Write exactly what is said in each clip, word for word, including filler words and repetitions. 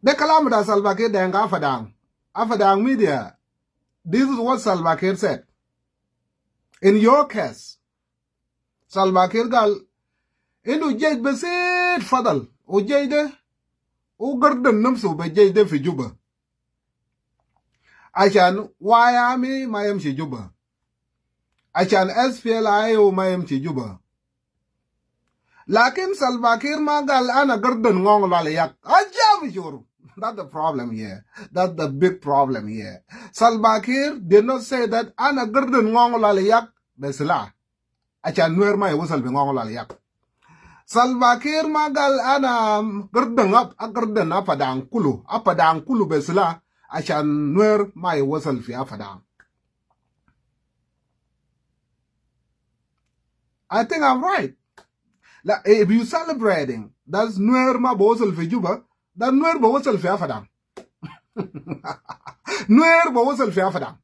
De kalam bita Salva Kiir deng Apadang. Apadang media. This is what Salva Kiir said. In your case, Salva Kiir gal, indu jesh besit fadal, u jesh de, u garden namsu be jesh de fi Juba. Ashan White Army ma yamshi Juba. Ashan S P L A I O ma yamshi Juba. Lakin Salva Kiir ma gal ana garden Ngong Lwal Yak. Ajab shuru. That's the problem here. That's the big problem here. Salva Kiir did not say that ana garden Ngong Lwal Yak be silah. Ashan Nuer ma yawasal fi Ngong Lwal Yak. Salva Kiir ma gal ana garden Ap-, a garden Apadang kulu. Apadang kulu be silah. Ashan Nuer ma yawasal fi Apadang. I think I'm right. La, if you celebrating, that's Nuer ma bawasal fi Juba, that Nuer bawasal fi Apadang. Nuer bawasal fi Apadang.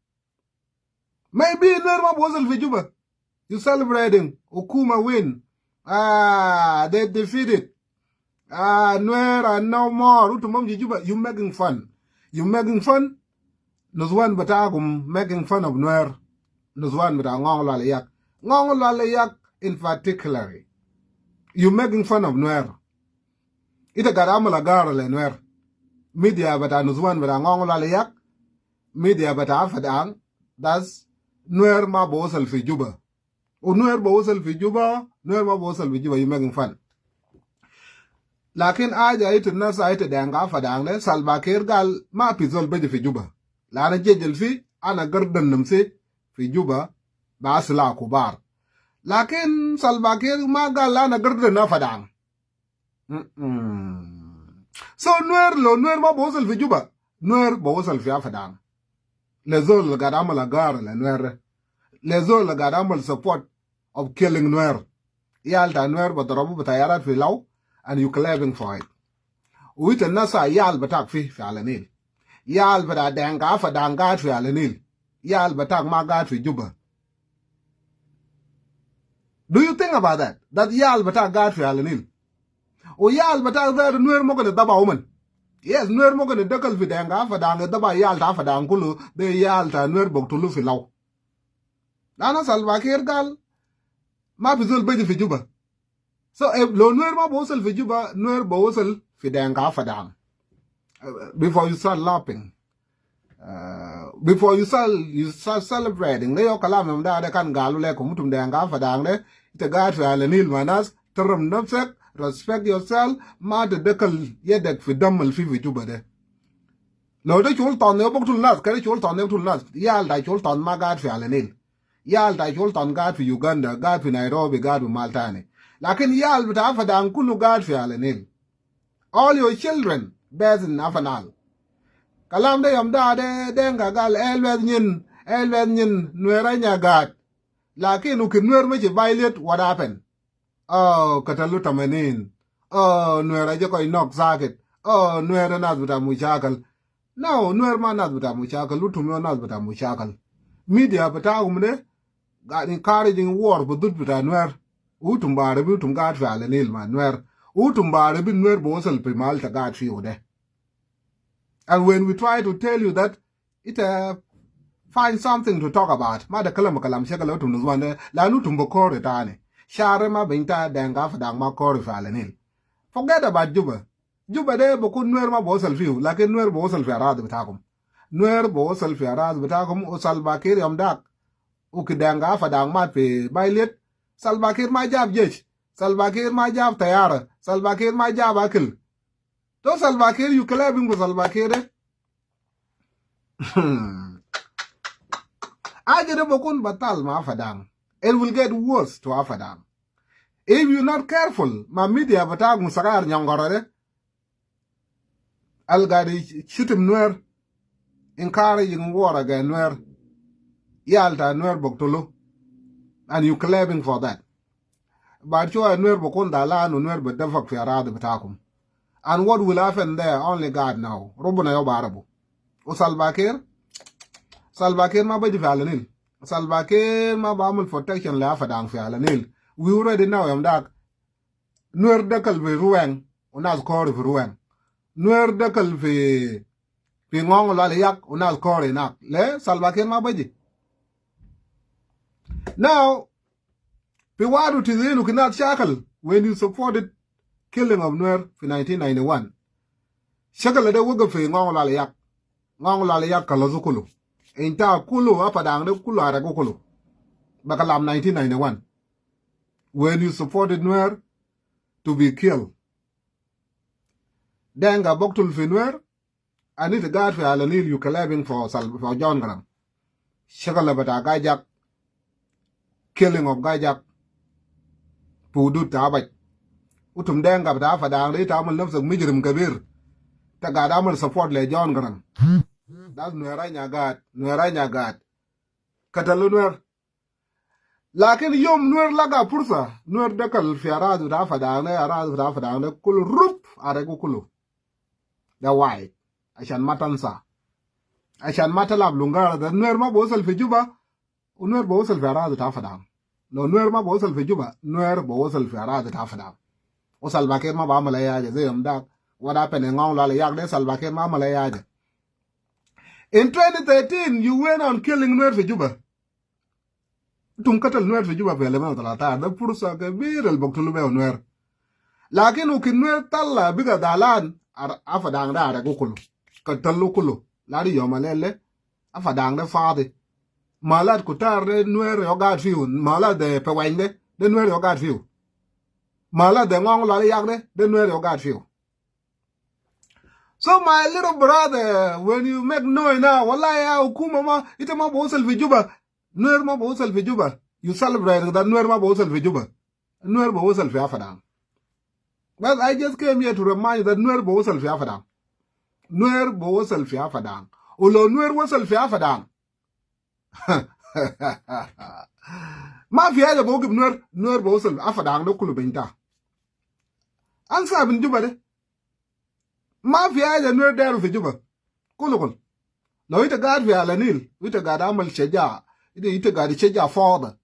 Maybe Nuer ma bawasal fi Juba. You celebrating, Hukuma win. Ah, they defeated. Ah, Nuer are no more. Utum bamshi Juba, you making fun. You making fun. Nuswan bitakum making fun of Nuer. Nuswan bita Ngong Lwal Yak. Ngong Lwal Yak in particular. You making fun of Nuer. Ita gad amul agar le Nuer. Media bita nuswan bita Ngong Lwal Yak. Media bita Apadang. That's Nuer ma bawasal fi Juba. U Nuer bawasal fi Juba, Nuer ma bawasal fi Juba, you making fun. Lakin aja ita nas ita deng Apadang de, Salva Kiir gal ma fi zol beji fi Juba. Lana jesh al fi, ana garden namsi fi Juba, be silah kubar. Lakin Salva Kiir ma gal ana garden Apadang. Mm-mm. So Nuer lo Nuer ma bawasal fi Juba, Nuer bawasal fi Apadang. Le zol gad amul agar le Nuer. Le zol gad amul support of killing Nuer. Yal ta Nuer bidarabu bi tayarat fi law and you clapping for it. Wita nasa yal bitak fi, fi Ala Nil. Yal bita deng Apadang gad fi Ala Nil. Yal bitak ma gad fi Juba. Do you think about that? That yal bitak gad fi Ala Nil. U yal bitak de Nuer mumkin idaba uman. Yes, Nuer mumkin idakal fi deng Apadang, idaba yal ta Apadang kulu, de yal ta Nuer baktulu fi law. Lana Salva Kiir gal, ma fi zol beji fi Juba. So, if lo Nuer ma bawasal fi Juba, Nuer bawasal fi deng Apadang. Uh, before you start laughing, uh, before you start, you start celebrating, de yo kalam yom da, de kan galu lekum utum deng Apadang de, ita gad fi Ala Nil ma nas, taram nafsak, respect yourself, ma tadakal yadek fi dam al fi fi Juba de. Lo de Sultan de biktul nas, kede Sultan de biktul nas, yal ta Sultan ma gad fi Ala Nil. Yal ta Sultan gad fi Uganda, gad fi Nairobi, gad fi mal tani. Lakin yal bita Apadang kulu gad fi Ala Nil. All your children based in Upper Nile. Kalam de yom da de, de denga gal, always nyin, always nyin, Nuer anya gad. Lakin uki Nuer meshi violate, what happened? Oh, katalu tamanin. Oh, Nuer aja koi nok sakit. Oh, Nuer nas bita mushakal. No, Nuer ma nas bita mushakal, utum yo nas bita mushakal. Media bitakum de, gad encouraging war fi dud bita Nuer. Utum barabi, utum gad fi Ala Nil ma Nuer. Utum barabi Nuer bawasal fi mal ta gad fi ude. And when we try to tell you that, ita find something to talk about. Ma de kalam kalam shakal utum nuswan de, lanu utum bi kore tani. Share ma binta deng Apadang ma kore fi Ala Nil. Forget about Juba. Juba de bikun Nuer ma bawasal fiu, lakin Nuer bawasal fi arad bitakum. Nuer bawasal fi arad bitakum, u Salva Kiir yom dak. Uki deng Apadang ma fi violate. Salva Kiir ma jab jesh. Salva Kiir ma jab tayara. Salva Kiir ma jab akil. To Salva Kiir, you clapping for Salva Kiir de? Aja de bikun batal ma Apadang. It will get worse to Apadang. If you not careful, ma media bitakum sagair nyongoro de, al gad shitim Nuer, encouraging war against Nuer. Yal ta Nuer baktulu. And you clapping for that. But you are Nuer bikun dalan u Nuer bidafak fi arad bitakum. And what will happen there, only God know. Rabbuna yo barabu. U Salva Kiir, Salva Kiir ma beji fi Ala Nil. Salva Kiir ma bamul protection le Apadang fi Ala Nil. We already know yom dak. Nuer dakal fi Ruweng, u nas kore fi Ruweng. Nuer dekel fi, fi Ngong Lwal Yak, u nas Kor inak. Le, Salva Kiir ma baji. Now, fi wadu tizinu kinat shakal, when you supported killing of Nuer fi nineteen ninety-one. Shakal de wagaf fi Ngong Lwal Yak. Ngong Lwal Yak kalasu kulu. Inta kulu, Apadang de kulu, aregu kulu. Be kalam nineteen ninety-one. When you supported Nuer to be killed. Denga buktul fi Nuer, and ita gaid fi Ala Nil, you clapping for Sal-, for John Garang. Shakal bita Gajak, killing of Gajak, fi hudud ta Abaj. Utum Denga bita Apadang de ita amul nafsak mujrim kabir. Ita gaid amul support le John Garang. Das Nuer Anyanya gaid, Nuer Anyanya gaid. Katalu Nuer. Lakin yom Nuer laga fursa, Nuer dekel fi aradi bita Apadang de, aradi bita Apadang de, kulu rup, aregu kulu. De wai. Ashan ma tansa. Ashan ma talab lungara de, Nuer ma bi wasal fi Juba, u Nuer bi wasal fi aradi bita Apadang. Lo Nuer ma bi wasal fi Juba, Nuer bi wasal fi aradi bita Apadang. U Salva Kiir ma bi amul ayi aja, zai yom dak. What happened in Ngong Lwal Yak de, Salva Kiir ma amul ayi aja. In twenty thirteen, you went on killing Nuer fi Juba. Utum katal Nuer fi Juba fi eleven thirteen. De fursa kabir al buktulu be Nuer. Lakin u kit Nuer tala biga dalan, ar-, Apadang de aregu kulu. Katalu kulu. Ladi yom alele, Apadang de fadi. Malat kutar de Nuer yo gaid fiu. Malat de Paweny de, de Nuer yo gaid fiu. Malat de Ngong Lwal Yak de, de Nuer yo gaid fiu. So my little brother, when you make noise now, wallahi ya hukuma ma, ita ma bi wasal fi Juba. Nuer ma bi wasal fi Juba. You celebrate that Nuer ma bi wasal fi Juba. Nuer bi wasal fi Apadang. But I just came here to remind you that Nuer bi wasal fi Apadang. Nuer bi wasal fi Apadang. U lo Nuer wasal fi Apadang, ma fi aja bi wagif Nuer, Nuer bi wasal Apadang de kulu bi inta. Ansa bin Juba de. Ma fi aja Nuer deru fi Juba. Kulu kulu. Lo ita gaid fi Ala Nil, ita gaid amul shaja, ita, ita gaid shaja fawda.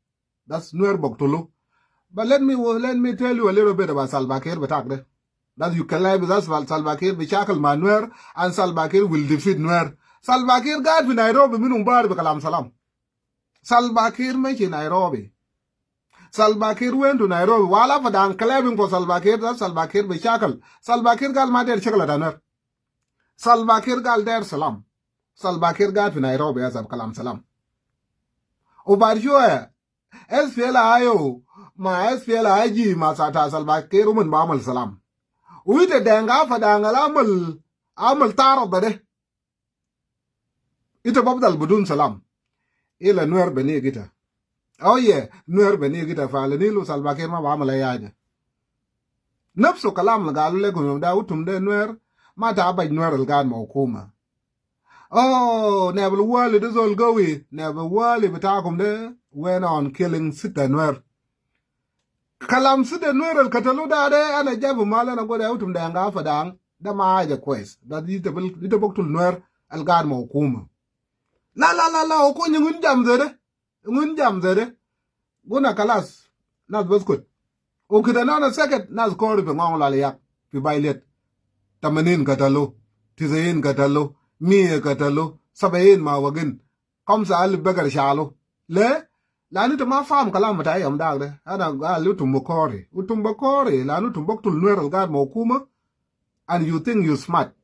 Das Nuer buktulu. But let me, let me tell you a little bit about Salva Kiir bitak de. That you claim that Sal-, Salva Kiir bi shakal ma Nuer and Salva Kiir will defeat Nuer. Salva Kiir gaid fi Nairobi min umbari bi kalam salam. Salva Kiir mashi Nairobi. Salva Kiir went to Nairobi. Wala Apadang claiming for Salva Kiir, that Salva Kiir bi shakal. Salva Kiir gal ma der shakal ta Nuer. Salva Kiir gal der salam. Salva Kiir gaid fi Nairobi ya sab kalam salam. U baad shuwaya, S P L A I O ma S P L A I G ma sa ta Salva Kiir uman bi amul salam. U ita Denga Apadang al amul, amul tarada de, ita bi fadal bidun salam. Ila Nuer bi niga ita. Oh yeah, Nuer bi niga ita fi Ala Nil u Salva Kiir ma bi amul ayi aja. Nafsu kalam al galu lekum yom da, utum de Nuer, ma ta Abaj Nuer al gaid ma hukuma. Oh, Nabil Wali de zol gawi, Nabil Wali bitakum de went on killing sitta Nuer. Kalam sitta Nuer al katalu da de, ana jabu mal ana gode utum Denga Apadang, da ma aja kwes. Da ita bi, ita buktul Nuer al gaid ma hukuma. La, la, la, la, u kunyi ngun jam zede. Ngun jam zede. Guna kalas, nas baskut. U kida nana seket, nas Kor fi Ngong Lwal Yak fi Bailet. Tamanin katalu, tisain katalu, mia katalu, sabain ma wagin, kamsa alif bagar shalu. Le? Lanu ita ma faham kalam bita yom dak de. Ana gal utum bi kori. Utum bi kori, lanu utum buktul Nuer al gaid ma hukuma. And you think you smart.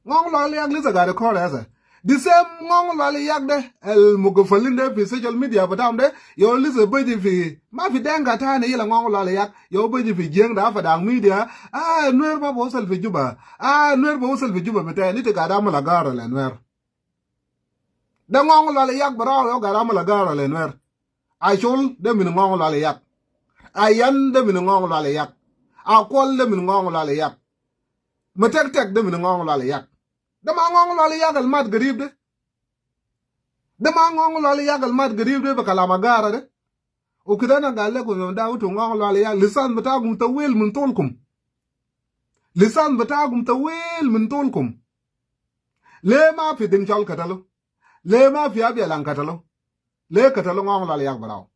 Ngong Lwal Yak lisa gaid kore hasa. The same Ngong Lwal Yak de, al mugafalin de fi social media bitam de, yo lisa baji fi, ma fi Denga tani ila Ngong Lwal Yak, yo baji fi Jieng da Apadang media, ah, Nuer ma bi wasal fi Juba, ah, Nuer bi wasal fi Juba bita, ita gaid amul agara le Nuer. De Ngong Lwal Yak barau yo gaid amul agara le Nuer. Achol de min Ngong Lwal Yak. Ayan de min Ngong Lwal Yak. Akwal de min Ngong Lwal Yak. Matektek de min Ngong Lwal Yak. De ma Ngong Lwal Yak al mat garib de. De ma Ngong Lwal Yak al mat garib de bi kalam agara de. U kida ana gal lekum yom da utum Ngong Lwal Yak, lisan bitakum tawil min tulkum. Lisan bitakum tawil min tulkum. Le ma fi Dinka al katalu? Le ma fi Abialang katalu? Le katalu Ngong Lwal Yak barau?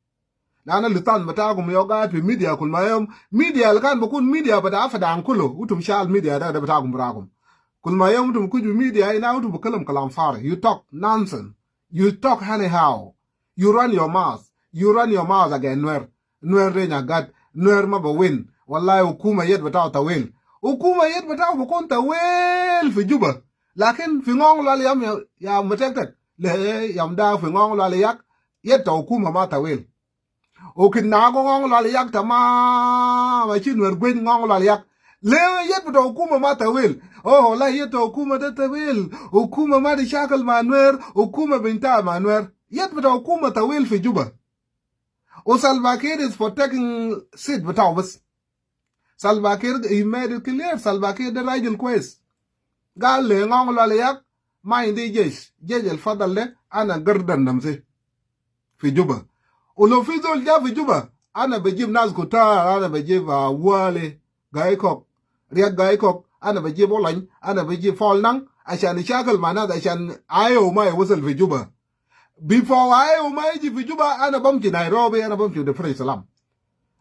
Lanu lisan bitakum yau gaid fi media kul ma yom. Media al kan bikun media bita fadang kulu. Utum shal media da, da bitakum birakum. Kul ma yom utum kuj media ina utum bikalam kalam farig. You talk nonsense. You talk anyhow. You run your mouth. You run your mouth against Nuer. Nuer de nya gad. Nuer ma ba win. Wallahi hukuma yet bitau tawil. Hukuma yet bitau bikun tawil fi Juba. Lakin fi Ngong Lual Yak ya, ya matektek. Le yam da fi Ngong Lual Yak yet ta hukuma ma tawil. Ukin na go Ngong Lual Yak tamam, ma shi Nuer gweny Ngong Lual Yak. Le yet bita hukuma ma tawil. Oh, la yet hukuma de tawil. Hukuma ma di shakal ma Nuer. Hukuma binta ma Nuer. Yet bita hukuma tawil fi Juba. U Salva Kiir is protecting seat bitau bas. Salva Kiir, he made it clear. Salva Kiir de rajil kwes. Gal le Ngong Lual Yak ma indi jesh. Jesh al fadal de ana gardan namsi fi Juba. Ulo fi zol ja fi Juba, ana bajib nas kutar, ana bajib, ah, Wale Gaikok, Riek Gaikok, ana bajib Olany, ana bajib Paul Nang, ashan ishakal ma nas, ashan ayo ma iwasal fi Juba. Before ayo ma iji fi Juba, ana bamshi Nairobi, ana bamshi de Dar es Salaam.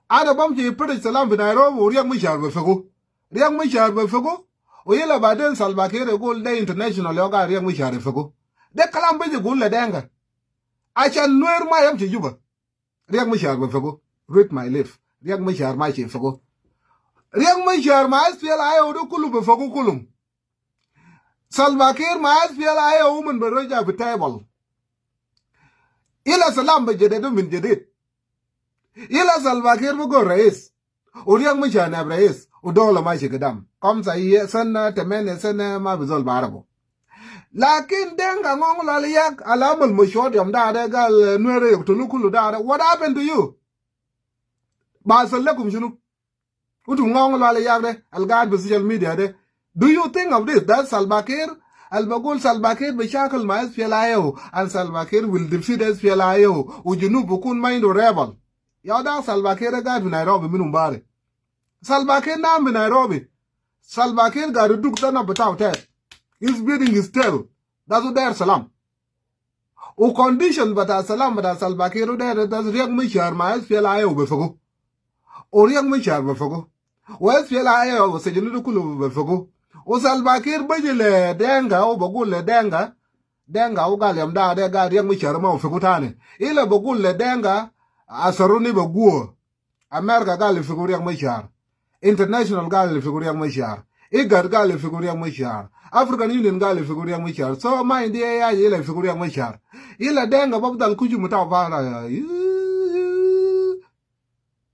Ana bamshi Dar es Salaam fi Nairobi, u Riek Machar bifigu. Riek Machar bifigu. U yala baden Salva Kiir igul de international yau gaid Riek Machar bifigu. De kalam biji gul le Denka. Ashan Nuer ma yamshi Juba. Riek Machar bifigu. Read my lip. Riek Machar ma shi figu. Riek Machar ma SPLA-IO de kulu bifigu kulum. Salva Kiir ma SPLA-IO uman bi roja fi table. Yala salam bi jadedu min jadid. Yala Salva Kiir bi go rais. U Riek Machar naib rais. U dawla mashi gidam. Kamsa ye-, sana, tamaniya sana, ma fi zol bi arafu. Lakin Denka Ngong Lual Yak al amal mashwar yom da de gal Nuer yaktulu kulu da de. What happened to you? Bi hasal lekum shunu? Utum Ngong Lual Yak de, al gaid fi social media de. Do you think of this? That Salva Kiir, al bi gul Salva Kiir bi shakal ma SPLA-IO, and Salva Kiir will defeat SPLA-IO, u Junub bikun ma indu rebel. Yau da Salva Kiir gaid fi Nairobi min umbari. Salva Kiir nam fi Nairobi. Salva Kiir gaid duk dana bitau tet. He's beating his tail. That's what Dar es Salaam. U condition bita salam bita Salva Kiir u de, de, de Riek Machar ma SPLA-IO bifigu. U Riek Machar bifigu. U SPLA-IO u sijinu de kulu bifigu. U Salva Kiir biji le Denka, u bi gul le Denka. Denka u gal yam da de gal Riek Machar ma u figu tani. Yala bi gul le Denka, asaruni bi guwa. America gal ifigu Riek Machar. International gal ifigu Riek Machar. IGAD gal ifigu Riek Machar. African Union gal ifigu Riek Machar. So ma indi ayi haja illa ifigu Riek Machar. Illa Denka bafdal kushum bitau bara ya.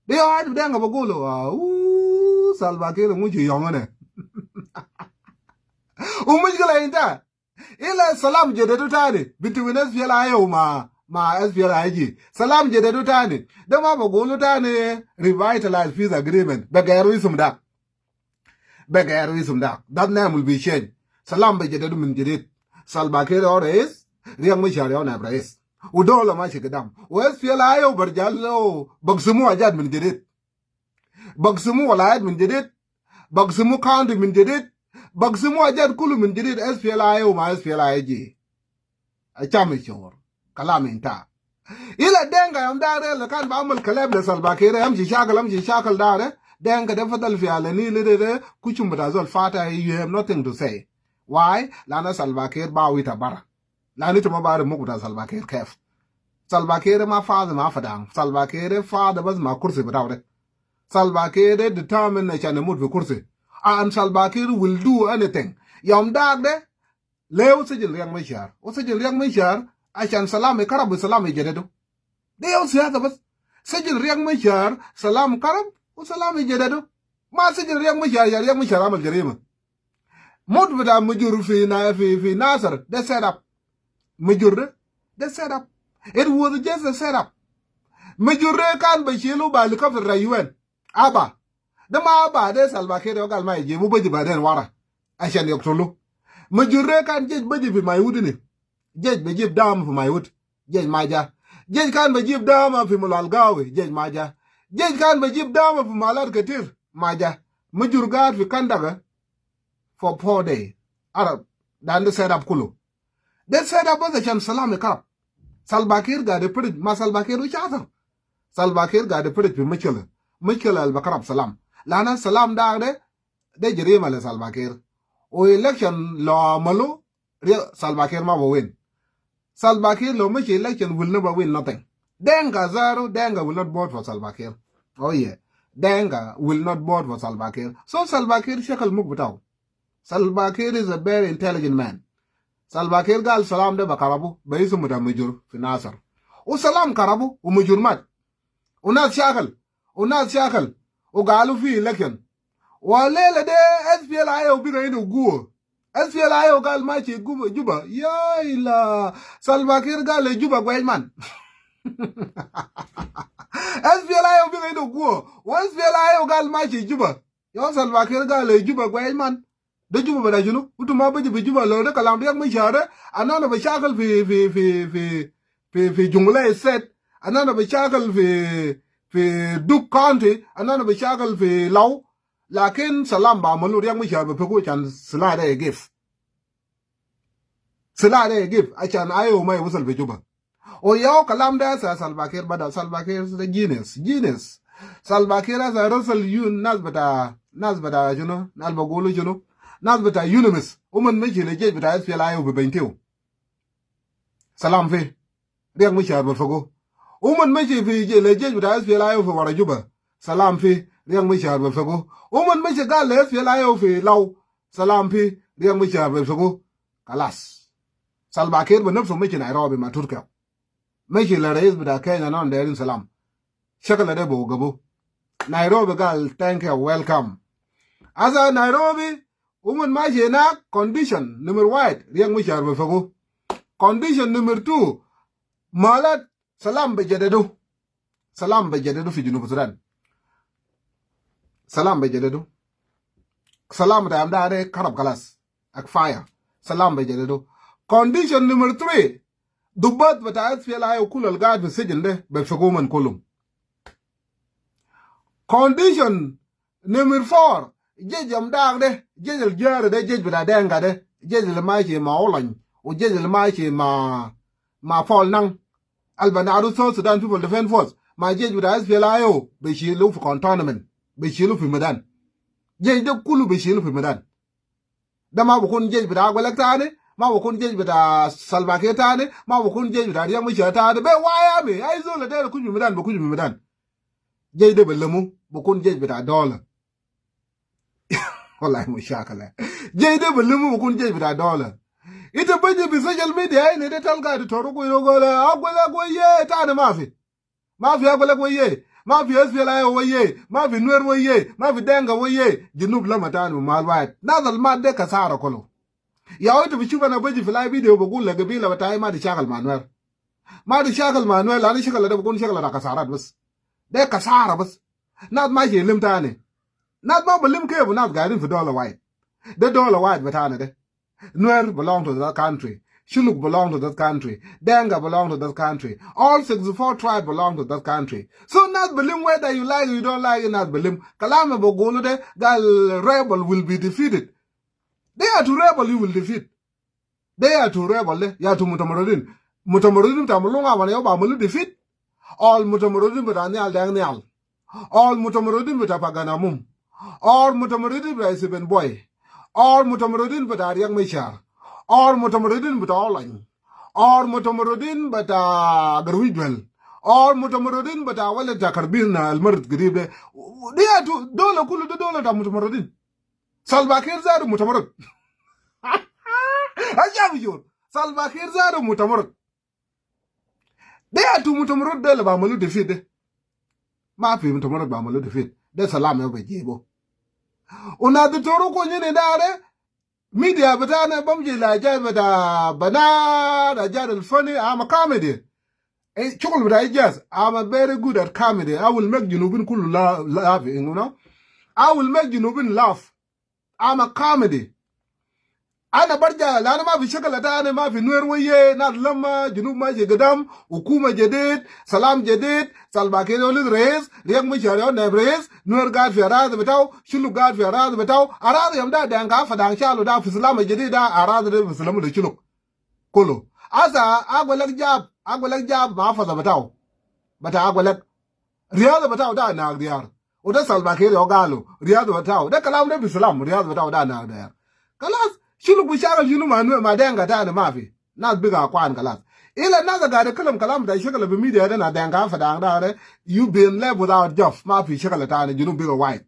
De ya wahid Denka bi gulu, "Uu, Salva Kiir mushi yom ina." U mushkila inta. Illa salam jadedu tani between SPLA-IO ma, ma SPLA-IG. Salam jadedu tani. De ma bi gulu tani revitalize peace agreement. Bi gairu isum da. Bi gairu isum da. That name will be changed. Salam bi jadedu min jadid. Salva Kiir yau rais, Riek Machar yau naib rais. U dawla mashi gidam. U SPLA-IO bi raja lo, bi gasimu hajat min jadid. Bi gasimu wilayat min jadid, bi gasimu county min jadid, bi gasimu hajat kulu min jadid, SPLA-IO ma SPLA-IG. Acham ishor. Kalam inta. Illa Denka yom da de, lo kan bi amal kalam le Salva Kiir, amshi shakal, amshi shakal da de. Denka de fadal fi Ala Nil de, de, kushum bita zol fata, you have nothing to say. Why? Lanu Salva Kiir bi wita bara. Lanu ita ma barif muk bita Salva Kiir kef. Salva Kiir ma fadi ma fadang. Salva Kiir fadi bas ma kursi bitau de. Salva Kiir determined ashan imut fi kursi. And Salva Kiir will do anything. Yom dak de, le u sijin Riek Machar. U sijin Riek Machar, ashan salam ikarab, salam ijadedu. De yau siyasa bas. Sijin Riek Machar, salam karab, u salam ijadedu. Ma sijin Riek Machar, ya Riek Machar amal jarima. Mut bita Majur fi na, fi, fi Nasir, de set up. Majur de, de set up. It was just a set up. Majur de kan bi shilu bi helicopter ta U N. Aba. De ma aba de Salva Kiir yau gal ma ijibu, biji baden wara. Ashan yaktulu. Majur de kan jesh biji fi Maiwut ini. Jesh bi jib dam fi Maiwut. Jesh ma ja. Jesh kan bi jib dam fi Mulal Gawi. Jesh ma ja. Jesh kan bi jib dam fi malat ketir. Ma ja. Majur gaid fi Kandaka for four day. Arab. Dan de set up kulu. De set up bas ashan salam ikarab. Salva Kiir gaid iprij, ma Salva Kiir u shatar. Salva Kiir gaid ifarij fi mushkila. Mushkila al bi karab Salam. Lanu Salam da de, de jarima le Salva Kiir. U election lo amalu, Ria-, Salva Kiir ma bi win. Salva Kiir lo mashi election will never win nothing. Dinka zatu, Dinka will not vote for Salva Kiir. Oh yeah. Dinka will not vote for Salva Kiir. So Salva Kiir shakal muk bitau. Salva Kiir is a very intelligent man. Salva Kiir gal Salam de bi karabu, bi isum bita Mujur fi Nasir. U Salam karabu, u Mujur mat. U nas shakal, u nas shakal, u galu fi election. Wa lela de S P L A I O biga indu guwa. S P L A I O gal mashi Juba, Juba. Ya ila, Salva Kiir gal le Juba gwaj man. S P L A I O biga indu guwa. Wa S P L A I O gal mashi Juba. Yo, Salva Kiir gal le Juba gwaj man. De Juba bita shunu? Utu ma baji fi Juba lo de kalam Riek Machar de. Ana ana bi shakal fi, fi, fi, fi, fi, fi Jonglei State. Ana ana bi shakal fi, fi Duk County. Ana ana bi shakal fi Law. Lakin Salam bi amalu, Riek Machar bi fegu shan sila de yagif. Sila de yagif, ashan I O ma yawusal fi Juba. U yau kalam de sa Salva Kiir bada, Salva Kiir de genius, genius. Salva Kiir sa rasul yun nas bita, nas bita shunu, nas bi gulu shunu, nas bita UNMISS. Uman mashi le jesh bita S P L A I O bi bentiu. Salam fi. Riek Machar bi fegu. Uman mashi fi je-, le jesh bita S P L A I O fi wara Juba. Salam fi. Riek Machar bi fegu. Uman mashi gal le S P L A I O fi Law. Salam fi. Riek Machar bi fegu. Kalas. Salva Kiir bi nafsu mashi Nairobi ma Turkey. Mashi le rais bita Kenya, ana ana derin Salam. Shakal de bi gabu. Nairobi gal, thank you, welcome. Asa Nairobi, uman mashi hinak, condition number one, Riek Machar bi fegu. Condition number two, malat Salam bi jadadu. Salam bi jadadu fi Junub Sudan. Salam bi jadadu. Salam bita yam da de karab kalas. Ak fire. Salam bi jadadu. Condition number three, dubat bita S P L A I O kulu al gaid fi sijin de bi fegu uman kulum. Condition number four, jesh yam da de, jesh al jari de, jesh bita Dinka de, jesh al mashi ma Olany, u jesh al mashi ma, ma Paul Nang, al bi nadu South Sudan People Defense Force, ma jesh bita S P L A I O, bi shilu fi cantonment, bi shilu fi medan. Jesh de kulu bi shilu fi medan. De ma bi kun jesh bita Agwelek tani, ma bi kun jesh bita Salva Kiir tani, ma bi kun jesh bita Riek Machar tani. Be waya mi, ai zol de kuj fi medan, bi kuj fi medan. Jesh de bi limu, bi kun jesh bita dola. Wallahi mushakala. Jesh de bi limu, bi kun jesh bita dola. Ita baji fi social media, ai ne de talga de toru ku yo gole, Agwelek weye, tani ma fi. Ma fi Agwelek weye, ma fi S P L A I O weye, ma fi Nuer weye, ma fi Dinka weye, Junub lama tani bi mal wahid. Nas al mat de kasara kulu. Ya ita bi shuf ana baji fi live video bi gul le gabila bitai ma di shakal ma Nuer. Ma di shakal ma Nuer, lanu shakal de bi kun shakal ta kasarat bas. De kasara bas. Nas mashi lim tani. Nas ma bi lim kef, nas gaidin fi dola wahid. De dola wahid bitana de. Nuer belong to that country. Shuluk belong to that country. Dinka belong to that country. All sixty-four tribe belong to that country. So nas bi lim, whether you like it, you don't like it, nas bi lim. Kalam bi gulu de, gal rebel will be defeated. They are to rebel, you will defeat. They are to rebel de, ya to mutamarridin. Mutamarridin bita Malonga Wan Yew bi amalu defeat. All mutamarridin bita Nial Deng Nial. All mutamarridin bita Pagan Amum. All mutamarridin bita Stephen Boi. All mutamarridin bita Riek Machar. All mutamarridin bita Olany. All mutamarridin bita Garwij Wel. All mutamarridin bita walad ta Karbin al marit garib de. De ya to, dola kulu de dola ta mutamarridin. Salva Kiir zatu mutamarrid. Aja bi jur. Salva Kiir zatu mutamarrid. De ya to mutamarrid de le bi amalu defeat de. Ma fi mutamarrid bi amalu defeat. De Salam ya bi jibu. Una di toru ku nyini dare, media bitana bamji le ajat bita bana, ajat al funny, ama comedy. Eh, shugul bita Ijaz, I'm a very good at comedy. I will make Junubin kulu la-, laughing, you know. I will make Junubin laugh. I'm a comedy. Ana barja, lanu ma fi shakal tani, ma fi Nuer weye, nas lama, Junub mashi gidam, hukuma jadid, Salam jadid, Salva Kiir ya rais, Riek Machar ya naib rais, Nuer gaid fi arad bitau, Shuluk gaid fi arad bitau, arad yam da Dinka Fadang shalu da fi Salam jadid da, arad de fi Salam le Shuluk. Kulu. Asa, Agwelek jab, Agwelek jab, ma fada bitau. Bita Agwelek. Riada batau da anak Riar. Wada Salva Kiir ya galu. Riada batau. Da kalam da fi Islam. Riada batau da anak Riar. Kalas. Shulu bi shagul shunu ma Nuer ma Dinka tani ma fi. Nas biga akwan kalas. Ila nas gaid kalam kalam da shakal bi media da na Dinka Padang da. You been left without job. Ma fi shakal tani Junub biga white.